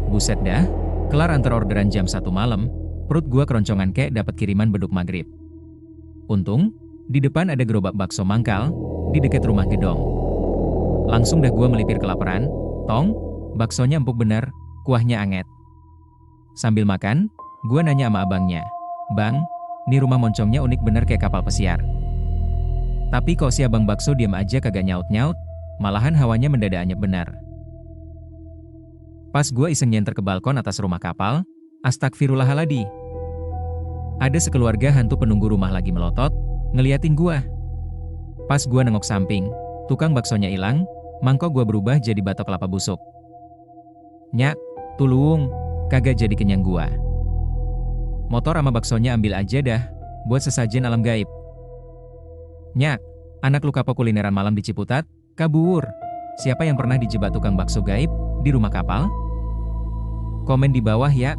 Buset dah, kelar antar orderan jam 1 malam, perut gua keroncongan kayak dapat kiriman beduk maghrib. Untung, di depan ada gerobak bakso mangkal, di dekat rumah gedong. Langsung dah gua melipir kelaparan, tong, baksonya empuk bener, kuahnya anget. Sambil makan, gua nanya sama abangnya, "Bang, nih rumah moncongnya unik bener kayak kapal pesiar." Tapi kok si abang bakso diam aja kagak nyaut-nyaut, malahan hawanya mendadak anyep benar. Pas gua iseng nyenter ke balkon atas rumah kapal, astagfirullahaladzim. Ada sekeluarga hantu penunggu rumah lagi melotot, ngeliatin gua. Pas gua nengok samping, tukang baksonya hilang, mangkok gua berubah jadi batok kelapa busuk. Nyak, tulung, kagak jadi kenyang gua. Motor sama baksonya ambil aja dah, buat sesajen alam gaib. Nyak, anak lu kapok kulineran malam di Ciputat, kabur. Siapa yang pernah dijebak tukang bakso gaib di rumah kapal? Komen di bawah ya.